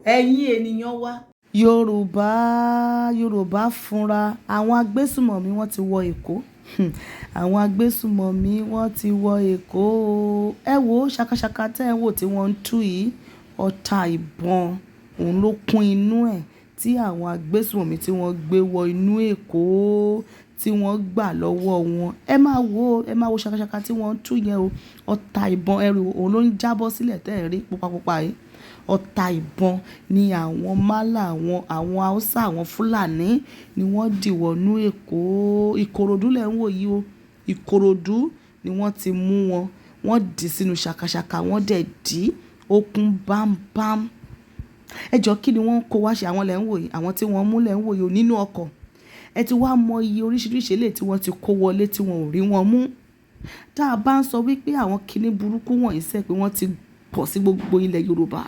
Ẹ̀yin ènìyàn wa, Yorùbá, Yorùbá fúnra. Àwọn agbésùmọ̀mí, wọ́n ti wọ Èkó. Àwọn agbésùmọ̀mí, wọ́n ti wọ Èkó. Ẹ wo ṣakaṣaka tẹ́ ẹ wò tí wọ́n ń tú yìí, ọta ìbọn òun ló kún inú ẹ̀ tí àwọn agbésùmọ̀mí tí wọ́n gbé wọ inú Èkó tí wọ́n gbà lọ́wọ́ wọn. Ẹ máa wo, ẹ máa wo ṣakaṣaka tí wọ́n ń tú yẹn o. Ọta ìbọn ẹrù òun ló ń jábọ́ sílẹ̀ tẹ́ ẹ rí pupapupa yìí. Ọta ìbọn ni àwọn málà, àwọn Haúsá, àwọn Fúlàní ni wọ́n dì wọnú Èkó. Ìkòròdú lẹ̀ ń wò yìí o. Ìkòròdú ni wọ́n ti mú wọn. Wọ́n dì sínú ṣakaṣaka, wọ́n dẹ̀ dì ó kún bámbám. Ẹ jọ, kí ni wọ́n ń kó wá ṣe? Àwọn lẹ̀ ń wò yìí, àwọn tí wọ́n mú lẹ̀ ń wò yìí o nínú ọkọ̀. Ẹ ti wá mọ iye oríṣiríṣi eléyìí tí wọ́n ti kó wọlé tí wọn ò rí wọn mú. Tá a bá ń sọ wípé àwọn kiní burúkú wọ̀nyí sẹ́ pé wọ́n ti pọ̀ sí gbogbo ilẹ̀ Yorùbá,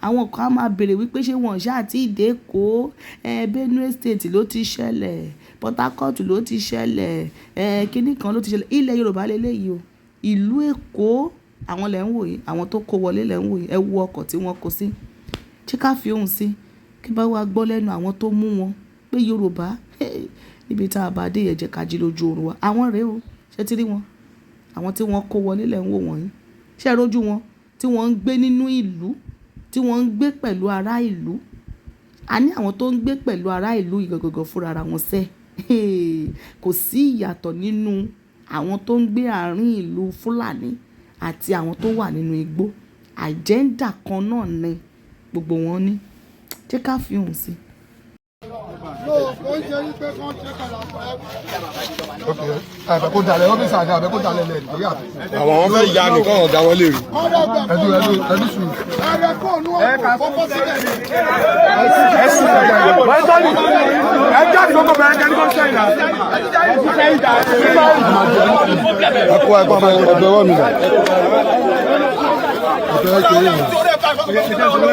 àwọn kan á máa bèèrè wípé ṣé wọ́n ṣáà tí dé Èkó? Ẹ Benue State ló ti ṣẹlẹ̀, Port Harcourt ló ti ṣẹlẹ̀, ẹ kíní kan ló ti ṣẹlẹ̀. Ilẹ̀ Yorùbá lélẹ̀ yìí o. Ìlú Èkó, àwọn lẹ̀ ń wò yìí, àwọn tó kó wọlé lẹ̀ ń wò yìí. Ẹ wo ọkọ̀ tí wọ́n kó sí. Ṣé ká fi ohùn sí? Kí bá wá gbọ́ lẹ́nu àwọn tó mú wọn pé Yorùbá, níbi tí a bá dé, ẹ jẹ́ ká jí lójú oorun wa. Àwọn rèé o. Ṣé tí rí wọn? Àwọn tí wọ́n kó wọlé lẹ̀ ń wò wọ̀nyí. Ṣé ẹ rójú wọn tí wọ́n ń gbé nínú ìlú, tí wọ́n ń gbé pẹ̀lú ará ìlú? A ní àwọn tó ń gbé pẹ̀lú ará ìlú yìí gangan fúnra ara wọn sẹ́. Kò sí ìyàtọ̀ nínú àwọn tó ń gbé àárín ìlú Fúlàní àti àwọn tó wà nínú igbó. Agenda kan náà ni gbogbo wọn ní. Jẹ́ ká fi ohùn sí. No, kò ń ṣe wípé kán ṣe padà pẹ́. Ok, àbẹ̀ kó dalẹ̀ ọ́fíìsì àti àbẹ̀ kó dalẹ̀ lẹ̀ nítorí àti. Àwọn wọn fẹ́ ya nìkan ọ̀gá wọn lè rí. Ẹdú ẹdú ẹdú sùn. Ẹrẹ kó nú ọkọ̀ fọ́fọ́ sílẹ̀ ní. Ẹ jáde gbogbo bẹ̀rẹ̀ jẹ́ ní kó sẹ́yìn náà. Ẹkọ ẹkọ ọmọ ẹgbẹ́ wọ́n mi dà. Ọ̀tọ̀ ẹ kéré mi. Ọmọ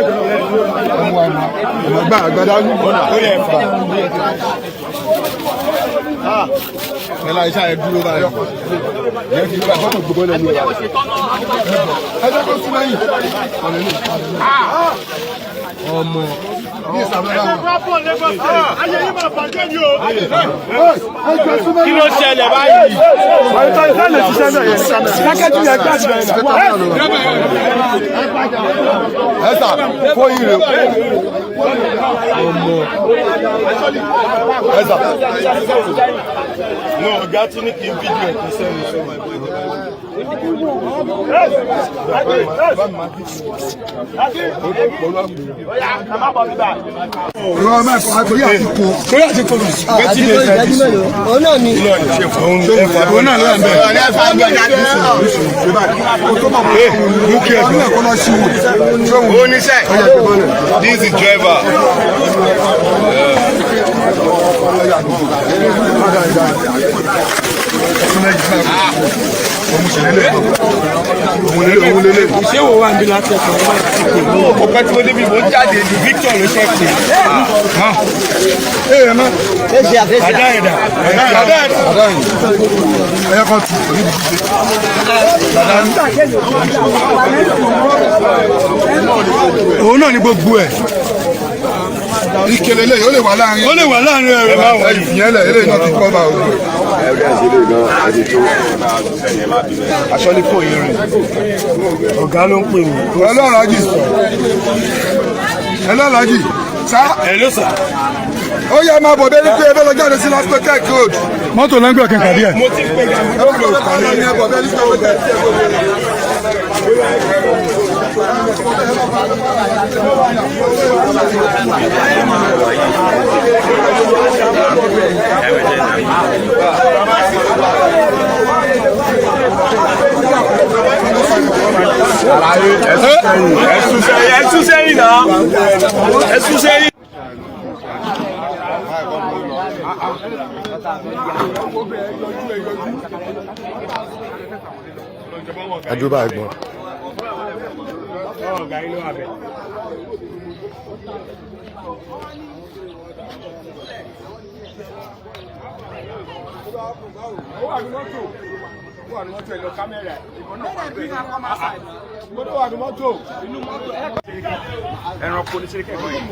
ọmọ ọmọ gbà àgbàdá ní. Ó yẹ fà. Ẹ la iṣẹ́ ẹ dúró báyìí. Yẹ kí n bá fọ́tò gbogbo lẹ́nu rẹ̀. Ẹ jẹ́ kó sún lẹ́yìn. Ọmọ ní ìsàlẹ̀ náà. Kí ló ṣẹlẹ̀ báyìí? Àyíká ìfẹ́ lè ṣiṣẹ́ náà yẹn. Kákẹ́tù yẹn gbàgbé ẹ̀ náà. Ẹ sà fóyín rè. Ọmọ ẹ sà. No, ọ̀gá tún ní kí n fídíò ẹ̀ kó sẹ́yìn sọ́wọ́. Ìrọ̀ mẹ́fà àgbóyè àti kò. Torí àti kò lù. Wetin dey inside this one? Òun náà ni. Òun náà ló wà ń bẹ̀. Mú kí ẹ gbọ́. Ó ní sẹ́. This is driver. Ṣé wo wà níbi láti ẹ̀kọ́? Mo pẹ́ tí mo débi, mo ń jáde ní Victor ló ṣe pé. Fèsì àfẹsì. Àdá ẹ̀dá. Àdá ẹ̀dá. Ẹyẹ kan tù. Òun náà ni gbogbo ẹ̀. Ìkele lè ó lè wà láàrin. Ó lè wà láàrin ẹ̀rọ. Ìyẹn lẹ̀ eléyìí náà ti kọ́ bá òun. Aṣọ ní fóònù yìí rìn. Ọ̀gá ló ń pè mí. Ẹlọ́rajì. Ẹlọ́rajì. Sá. Hello sir. Ó yẹ máa bọ̀ bẹ́ẹ̀ ni pé ẹ bẹ́ẹ̀ lọ jáde sí last tech road. Mọ́tò ló ń gbé ọ̀kẹ́ kàdí ẹ̀. Mo ti pè é. Ẹ bá lọ sí ẹ bọ̀ bẹ́ẹ̀ ni pé ẹ bẹ́ẹ̀. Ẹ sún sẹ́yìn náà. Ẹ sún sẹ́yìn. Ẹ dúró báyìí gbọ́. Ọ̀gá inú abẹ. Wà ní mọ́tò ẹ̀ lọ kámẹ́rà ìbọn náà wà bẹ́ẹ̀. Ìbọn náà wà ní mọ́tò. Inú mọ́tò ẹ̀. Ẹranko ní Sẹ́ríkì ẹ̀gbọ́n yìí.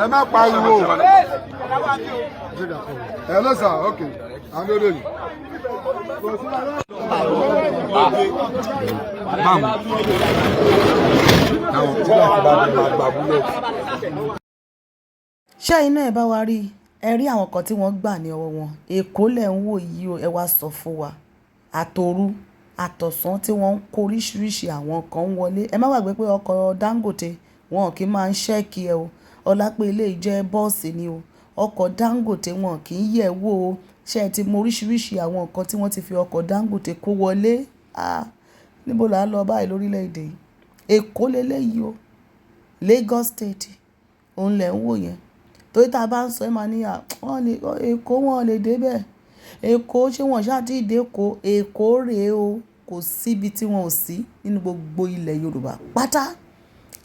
Ẹ má pariwo. Hello sir, okay. I'm ready. Àwọn tí wọ́n bá mi máa gbà búlẹ̀. Ṣé iná ẹ̀ bá wa rí ẹ rí àwọn kan tí wọ́n gbà ní ọwọ́ wọn? Èkó lẹ̀ ń wò yìí o. Ẹ wá sọ fún wa, àtòru àtọ̀sán tí wọ́n ń kó oríṣiríṣi àwọn kan ń wọlé. Ẹ má gbàgbé pé ọkọ̀ Dangote wọn kì í máa ń check ẹ o. Ọlá pé eléyìí jẹ́ bọ́ọ̀sì ni o. Ọkọ̀ Dangote wọn kì í yẹ̀ wò o. Ṣé ẹ ti mọ oríṣiríṣi àwọn nǹkan tí wọ́n ti fi ọkọ̀ Dangote kó wọlé? Ah, níbo là ń lọ báyìí lórílẹ̀‐èdè yìí? Èkó leléyìí o, Lagos State òun lẹ̀ ń wò yẹn. Torí tí a bá ń sọ ẹ máa ní à, wọ́n lè, Èkó wọn lè dé bẹ́ẹ̀. Èkó ṣé wọ́n ṣá tí ì dé Èkó? Èkó rèé o. Kò sí ibi tí wọn ò sí nínú gbogbo ilẹ̀ Yorùbá pátá.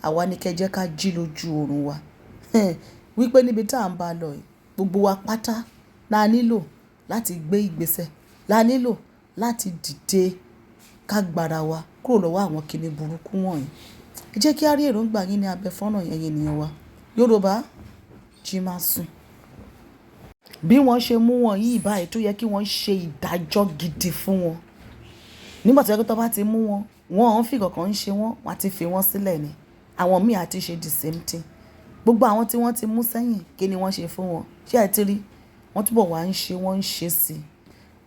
Àwa ní kí ẹ jẹ́ ká jí lójú oorun wa. Wípé níbi tí à ń bá lọ yìí, gbogbo wa pátá la nílò láti gbé ìgbésẹ̀, la nílò láti dìde ká gbára wa kúrò lọ́wọ́ àwọn kíní burúkú wọ̀nyí. Ẹ jẹ́ kí a rí èròǹgbà yín ní abẹ́ fọ́nrán yẹn, ẹ̀yin ènìyàn wa. Yorùbá jí máa sùn. Bí wọ́n ṣe mú wọn yìí báyìí tó yẹ kí wọ́n ṣe ìdájọ́ gidi fún wọn. Nígbà tí ó jẹ́ pé tó bá ti mú wọn, wọ́n ò fi nǹkan kan ṣe wọ́n, wọ́n á ti fi wọ́n sílẹ̀ ni. Àwọn míì á ti ṣe the same thing. Gbogbo àwọn tí wọ́n ti mú sẹ́yìn, kí ni wọ́n ṣe fún wọn? Ṣé ẹ ti rí? Wọ́n túbọ̀ wá ń ṣe, wọ́n ń ṣe sí i.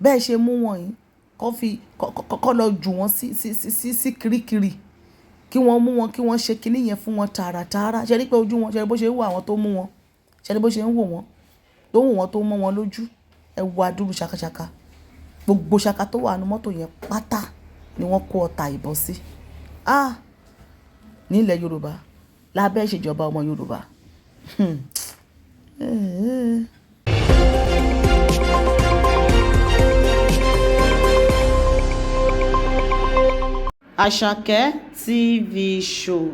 Bẹ́ẹ̀ ṣe mú wọn yìí, kó fi, kó lọ jù wọ́n sí kirikiri. Kí wọ́n mú wọn, kí wọ́n ṣe kíní yẹn fún wọn tààràtààrà. Ṣé ẹ rí pé ojú wọn, ṣé ẹ rí bó ṣe ń wò àwọn tó mú wọn? Ṣé ẹ rí bó ṣe ń wò wọ́n? Tó ń wò wọ́n tó mọ́ wọn lójú. Ẹ wo adúrú ṣakaṣaka. Gbogbo ṣaka tó wà nínú mọ́tò yẹn pátá ni wọ́n kó ọta ìbọn sí. Ah! Ní ilẹ̀ Yorùbá, lábẹ́ ìṣèjọba ọmọ Yorùbá. Eh. Àṣàkẹ́ TV Show.